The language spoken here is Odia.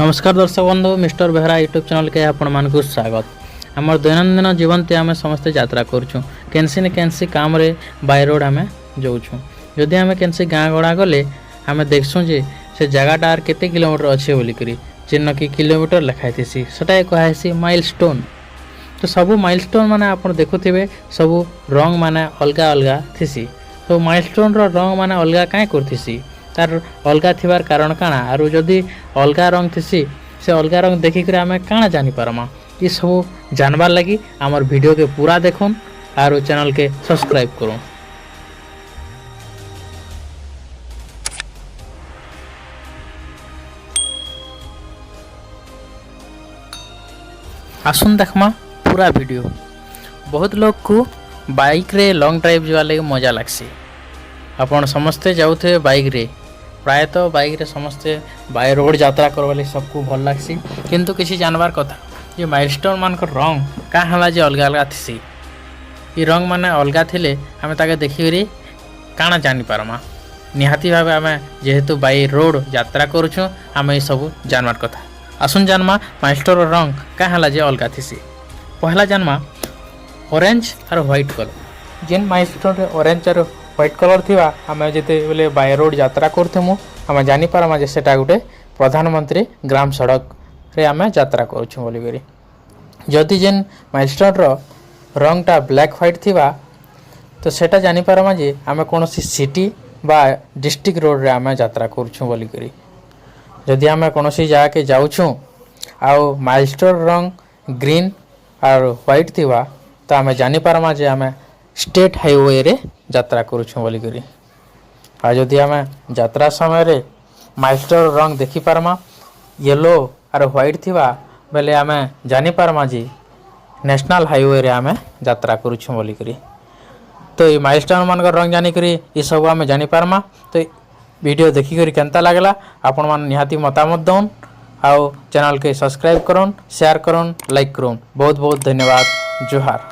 ନମସ୍କାର ଦର୍ଶକ ବନ୍ଧୁ, ମିଷ୍ଟର ବେହେରା ୟୁଟ୍ୟୁବ୍ ଚ୍ୟାନେଲ୍କେ ଆପଣମାନଙ୍କୁ ସ୍ୱାଗତ। ଆମର ଦୈନନ୍ଦିନ ଜୀବନତେ ଆମେ ସମସ୍ତେ ଯାତ୍ରା କରୁଛୁଁ। କେନ୍ସି ନ କେନ୍ସି କାମରେ ବାଇ ରୋଡ଼ ଆମେ ଯାଉଛୁଁ। ଯଦି ଆମେ କେନ୍ସି ଗାଁ ଗଡ଼ା ଗଲେ ଆମେ ଦେଖ୍ସୁଁ ଯେ ସେ ଜାଗାଟା ଆର୍ କେତେ କିଲୋମିଟର ଅଛେ ବୋଲିକରି, ଯେନ୍ନକି କିଲୋମିଟର ଲେଖା ହେଇଥିସି, ସେଟା କୁହାହେସି ମାଇଲ୍ ଷ୍ଟୋନ୍। ତ ସବୁ ମାଇଲ୍ ଷ୍ଟୋନ୍ ମାନେ ଆପଣ ଦେଖୁଥିବେ, ସବୁ ରଙ୍ଗ ମାନେ ଅଲଗା ଅଲଗା ଥିସି। ସବୁ ମାଇଲ୍ ଷ୍ଟୋନ୍ର ରଙ୍ଗ ମାନେ ଅଲଗା କାଇଁ କରୁଥିସି? ତାର୍ ଅଲଗା ଥିବାର କାରଣ କାଣା? ଆରୁ ଯଦି ଅଲଗା ରଙ୍ଗ ଥିସି, ସେ ଅଲଗା ରଙ୍ଗ ଦେଖିକରି ଆମେ କାଣା ଜାଣିପାରମା? ଏସବୁ ଜାନବାର୍ ଲାଗି ଆମର୍ ଭିଡ଼ିଓକେ ପୁରା ଦେଖୁନ୍ ଆରୁ ଚ୍ୟାନେଲ୍କେ ସବସ୍କ୍ରାଇବ୍ କରୁନ୍। ଆସୁନ୍ ଦେଖ୍ମା ପୁରା ଭିଡ଼ିଓ। ବହୁତ ଲୋକକୁ ବାଇକ୍ରେ ଲଙ୍ଗ୍ ଡ୍ରାଇଭ୍ ଯିବାର୍ ଲାଗି ମଜା ଲାଗ୍ସି। ଆପଣ ସମସ୍ତେ ଯାଉଥିବେ ବାଇକ୍ରେ। ପ୍ରାୟତଃ ବାଇକ୍ରେ ସମସ୍ତେ ବାଇ ରୋଡ଼ ଯାତ୍ରା କରବାର୍ ଲାଗି ସବକୁ ଭଲ୍ ଲାଗ୍ସି। କିନ୍ତୁ କିଛି ଜାନବାର୍ କଥା ଯେ ମାଇଲଷ୍ଟୋନ୍ ମାନଙ୍କର ରଙ୍ଗ କାଁ ହେଲା ଯେ ଅଲଗା ଅଲଗା ଥିସି? ଇ ରଙ୍ଗ ମାନେ ଅଲଗା ଥିଲେ ଆମେ ତାକେ ଦେଖିକରି କାଣା ଜାନିପାରମା? ନିହାତି ଭାବେ ଆମେ ଯେହେତୁ ବାଇ ରୋଡ଼ ଯାତ୍ରା କରୁଛୁଁ, ଆମେ ଏସବୁ ଜାନବାର୍ କଥା। ଆସୁନ୍ ଜାନମା, ମାଇଲଷ୍ଟୋନ୍ର ରଙ୍ଗ କାଁ ହେଲା ଯେ ଅଲଗା ଥିସି। ପହଲା ଜାନମା, ଅରେଞ୍ଜ ଆର୍ ହ୍ୱାଇଟ୍ କଲର୍। ଯେନ୍ ମାଇଲଷ୍ଟୋନ୍ରେ ଅରେଞ୍ଜ ଆର୍ ହ୍ୱାଇଟ୍ କଲର୍ ଥିବା, ଆମେ ଯେତେବେଲେ ବାଇ ରୋଡ଼ ଯାତ୍ରା କରୁଥିମୁ, ଆମେ ଜାନିପାରମା ଯେ ସେଟା ଗୁଟେ ପ୍ରଧାନମନ୍ତ୍ରୀ ଗ୍ରାମ ସଡ଼କରେ ଆମେ ଯାତ୍ରା କରୁଛୁଁ ବୋଲିକରି। ଯଦି ଯେନ୍ ମାଇଲଷ୍ଟୋନ୍ର ରଙ୍ଗଟା ବ୍ଲାକ୍ ହ୍ୱାଇଟ୍ ଥିବା, ତ ସେଟା ଜାନିପାରମା ଯେ ଆମେ କୌଣସି ସିଟି ବା ଡିଷ୍ଟ୍ରିକ୍ଟ ରୋଡ଼ରେ ଆମେ ଯାତ୍ରା କରୁଛୁଁ ବୋଲିକରି। ଯଦି ଆମେ କୌଣସି ଜାଗାକେ ଯାଉଛୁଁ ଆଉ ମାଇଲଷ୍ଟୋନ୍ ରଙ୍ଗ ଗ୍ରୀନ୍ ଆର୍ ହ୍ୱାଇଟ୍ ଥିବା, ତ ଆମେ ଜାନିପାରମା ଯେ ଆମେ ଷ୍ଟେଟ୍ ହାଇୱେରେ ଯାତ୍ରା କରୁଛୁଁ ବୋଲିକରି। ଆଉ ଯଦି ଆମେ ଯାତ୍ରା ସମୟରେ ମାଇଲଷ୍ଟୋନ୍ ରଙ୍ଗ ଦେଖିପାରମା, ୟେଲୋ ଆର୍ ହ୍ୱାଇଟ୍ ଥିବା ବେଲେ, ଆମେ ଜାନିପାରମା ଯେ ନ୍ୟାସନାଲ୍ ହାଇୱେରେ ଆମେ ଯାତ୍ରା କରୁଛୁଁ ବୋଲିକରି। ତ ଏଇ ମାଇଲଷ୍ଟୋନ୍ ମାନଙ୍କର ରଙ୍ଗ ଜାନିକରି ଏସବୁ ଆମେ ଜାନିପାରମା। ତ ଭିଡ଼ିଓ ଦେଖିକରି କେନ୍ତା ଲାଗଲା, ଆପଣମାନେ ନିହାତି ମତାମତ ଦଉନ୍ ଆଉ ଚ୍ୟାନେଲ୍କେ ସବସ୍କ୍ରାଇବ୍ କରୁନ୍, ସେୟାର କରୁନ୍, ଲାଇକ୍ କରୁନ୍। ବହୁତ ବହୁତ ଧନ୍ୟବାଦ। ଜୁହାର।